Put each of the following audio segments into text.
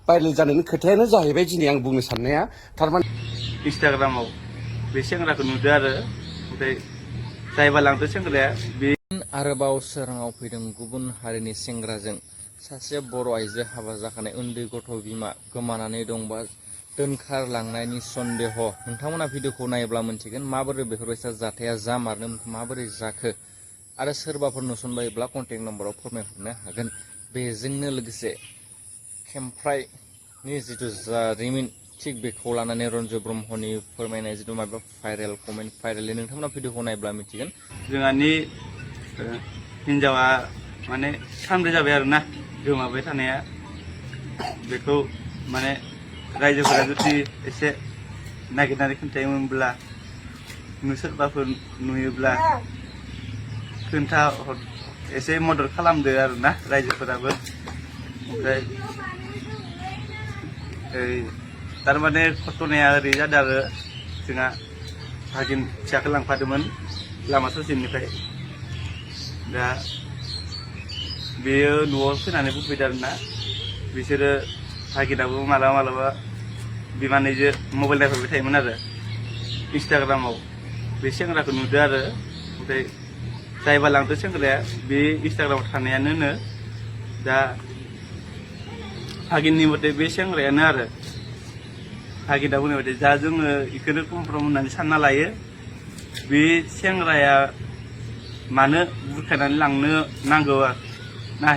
Viral जानायनि खोथायानो जाहैबाय दिनै आं बुंनो साननाया थारमाने इन्स्टाग्रामाव बे सेंग्राखौ नुदो आरो ओमफ्राय जायबा लांदो सेंग्राया बे आरोबाव सोराङाव फैदों गुबुन हारिनि सेंग्राजों सासे बर' आइजो हाबा जाखानाय उन्दै गथ' बिमा गोमानानै दंबा दोनखारलांनायनि सन्देह। नोंथांमोना भिडिअखौ नायोब्ला मोनथिगोन माबोरै बेफोरबायसा जाथाया जामारनो माबोरै जाखो आरो सोरबाफोर नुसनबायोब्ला कन्टेक्ट नम्बराव फोरमायहरनो हागोन। बेजोंनो लोगोसे खेमफ्रायनि जिथु जारिमिन थिग बेखौ लानानै रन्जु ब्रह्मनि फोरमायनाय जिथु माबा भाइरेल कमेन्ट भाइरेलि नोंथांमोना भिडिअखौ नायोब्ला मिथिगोन। जोंहानि हिन्जावा माने सानब्रै जाबाय आरोना गोमाबाय थानाया। बेखौ माने रायजोफोरा जुदि एसे नागिरनानै खोन्थायोमोनब्ला सोरबाफोर नुयोब्ला खोन्था एसे मदद खालामदो आरोना रायजोफोराबो। ओमफ्राय थारमाने घटनाया ओरै जादों आरो जोंहा भागिन फिसाखौ लांफादोंमोन लामा ससेनिफ्राय। दा बेयो न'आव फैनानै बुंफैदों आरोना बिसोरो भागिनाबो मालाबा मालाबा बिमानैजों मबाइल नायफैबाय थायोमोन आरो इन्स्टाग्रामाव बे सेंग्राखौ नुदो आरो ओमफ्राय जायबा लांदो सेंग्राया बे इन्स्टाग्रामाव थानायानो दा भागिननि मथे बे सेंग्रायानो आरो भागिना बुंनाय बायदि दा जोङो बेखौनो कमफ्रम होननानै सानना लायो। बे सेंग्राया मानो बुरखायनानै लांनो नांगौ ना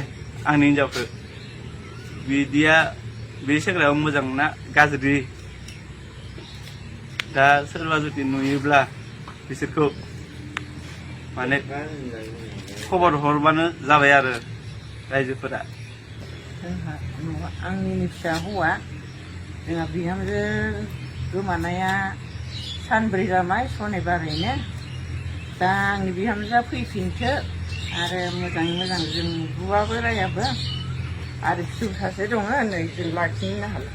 आंनि हिन्जावखौ बिदिया बे सेंग्राया मोजां ना गाज्रि दा सोरबा जुदि नुयोब्ला बिसोरखौ माने खबर हरबानो जाबाय आरो रायजोफोरा। आंनि फिसा हौवा जोंहा बिहामजो गोमानाया सानब्रै जाबाय सनिबारैनो। दा आंनि बिहामजोआ फैफिनथो आरो मोजाङै मोजां जों बुआबो रायाबो आरो फिसौ सासे दङ नै जों लाखिनो हाला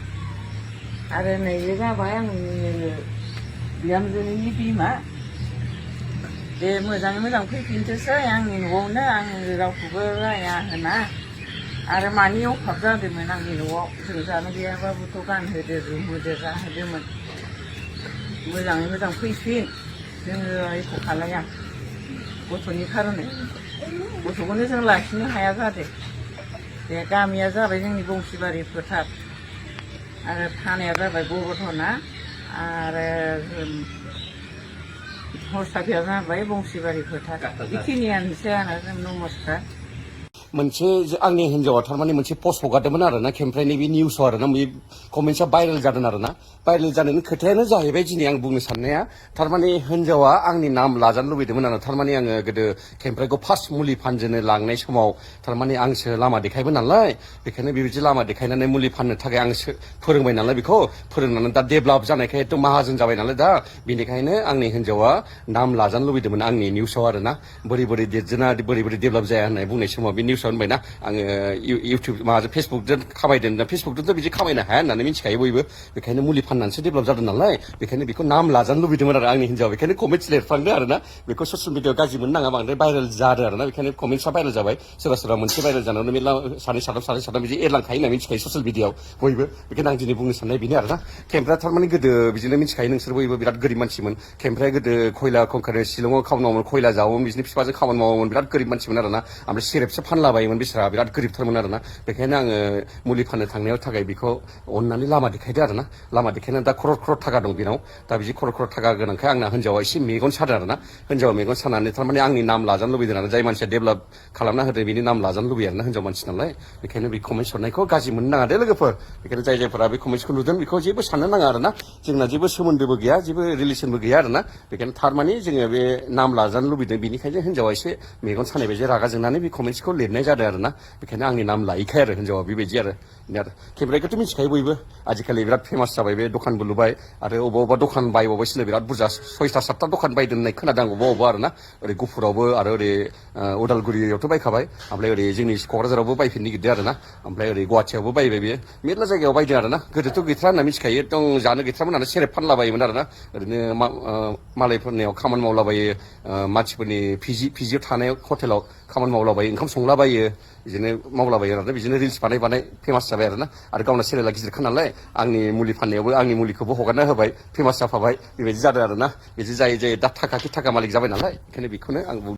आरो नैबे जाबाय आंनि बिहामजोनि बिमा। बे मोजाङै मोजां फैफिनथोसै आंनि न'आवनो आं रावखौबो राया होना आरो मानि अभाब जादोंमोन आंनि न'आव जों जानो गैयाबाबोथ' गानहोदो जोमहोदो जाहोदोंमोन। मोजाङै मोजां फैफिन जोङो एख' खालाया गथ'नि खार'नै गथ'खौनो जों लाखिनो हाया जादों। बे गामिया जाबाय जोंनि बंसिबारि फोथार आरो थानाया जाबाय गबरधना आरो हस्टाफिया जाबाय बंसिबारि फोथार। बेखिनियानोसै आरो जों नमस्कार। मोनसे आंनि हिन्जावा थारमाने मोनसे पस्ट हगारदोंमोन आरोना खेमफ्रायनि बे निउसाव आरोना बे कमेन्ट्सआ भाइरेल जादों आरोना। भाइरेल जानायनि खोथायानो जाहैबाय दिनै आं बुंनो साननाया थारमाने हिन्जावा आंनि नाम लाजानो लुबैदोंमोन आरो थारमाने आङो गोदो खेमफ्रायखौ फार्स्ट मुलि फानजेनो लांनाय समाव थारमाने आंसो लामा देखायबाय नालाय बेखायनो बेबायदि लामा देखायनानै मुलि फाननो थाखाय आंसो फोरोंबाय नालाय बेखौ फोरोंनानै दा डेभेलप जानायखाय एकदम माहाजोन जाबाय नालाय दा बेनिखायनो आंनि हिन्जावा नाम लाजानो लुबैदोंमोन आंनि निउसाव आरोना बोरै बोरै देरजेना बोरै बोरै डेभेलप जाया होननाय बुंनाय समाव बे निउसाव होनबायना आङो इउटिउब माबाजों फेसबुकजों खामायदों फेसबुकजोंथ' बिदि खामायनो हाया होननानै मिथिखायो बयबो बेखायनो मुलि फाननानैसो डेभेलप जादों नालाय बेखायनो बेखौ नाम लाजानो लुबैदोंमोन आरो आंनि हिन्जाव बेखायनो कमेन्ट्स लिरफ्लांदो आरोना बेखौ ससियेल मिडियायाव गाज्रि मोननो नाङा बांद्राय भाइरेल जादों आरोना बेखायनो कमेन्ट्सआ भाइरेल जाबाय सोरबा सोरबा मोनसे भाइरेल जानानै मेरला सानै साथाम बिदि एरलांखायो होनना मिथिखायो ससियेल मिडियायाव बयबो बेखायनो आं दिनै बुंनो साननाय बेनो आरोना खेमफ्राया थारमाने गोदो बिदिनो मिथिखायो नोंसोर बयबो बिराद गोरिब मानसिमोन खेमफ्राया गोदो खयला खंखार शिलंआव खामानि मावोमोन खयला जावोमोन बिदिनो बिफाजों खामानि मावोमोन बिराद गोरिब मानसिमोन आरोना ओमफ्राय सेरेबसो फानलाबायोमोन बिसोरा बिराद गोरिबथारमोन आरोना बेखायनो आङो मुलि फाननो थांनायाव थाखाय बेखौ अननानै लामा देखायदो आरोना लामा देखायनानै दा खरर खरर थाखा दं बेनाव दा बिदि खरर खरर थाखा गोनांखाय आंना हिन्जावा एसे मेगन सादों आरोना हिन्जावा मेगन सानानै थारमाने आंनि नाम लाजानो लुबैदों आरो जाय मानसिया डेभेलप खालामना होदों बेनि नाम लाजानो लुबैयो आरोना हिन्जाव मानसि नालाय बेखायनो बे कमेन्ट्स हरनायखौ गाज्रि मोननो नाङा दे लोगोफोर बेखायनो जाय जायफोरा बे कमेन्ट्सखौ नुदों बेखौ जेबो साननो नाङा आरोना जोंना जेबो सोमोन्दोबो गैया जेबो रिलेसनबो गैया आरोना बेखायनो थारमाने जोङो बे नाम लाजानो लुबैदों बेनिखायनो हिन्जावा एसे मेगन सानाय बायदि रागा जोंनानै बे कमेन्ट्सखौ लिरनाय जादों आरोना बेखायनो आंनि नाम लायिखाय आरो हिन्जावा बेबायदि आरो खेमफ्रायखौथ' मिथिखायो बयबो आजिखालि बिराद फेमास जाबाय बे दखानबो लुबाय आरो अबा अबा दखान बायबावबायसोनो बिराद बुरजा 6टा 7टा दखान बायदों होननाय खोनादों अबा अबा आरोना ओरै गुफुरावबो आरो ओरै उदालगुरियावथ' बायखाबाय ओमफ्राय ओरै जोंनि क'क्राझारावबो बायफिननो नागिरदों आरोना ओमफ्राय ओरै गुवाहाटियावबो बायबाय बेयो मेरला जायगायाव बायदों आरोना गोदोथ' गैथ्रा होनना मिथिखायो एकदम जानो गैथ्रामोन होननानै सेरेब फानलाबायोमोन आरोना ओरैनो मालायफोरनियाव खामानि मावलाबायो मानसिफोरनि पिजियाव थानाय हटेलाव खामानि मावलाबायो ओंखाम संलाबायो बिदिनो मावलाबायो आरो बिदिनो रिल्स बानाय फेमास जाबाय आरो ना आरो गावना चेनेला गिदिरखा नालाय आंनि मुलि फाननायावबो आंनि मुलिखौबो हगारना होबाय फेमास जाफाबाय बेबायदि जादों आरो ना बिदि जायै जायै दा थाखा मालिक जाबाय नालाय ओंखायनो बेखौनो आं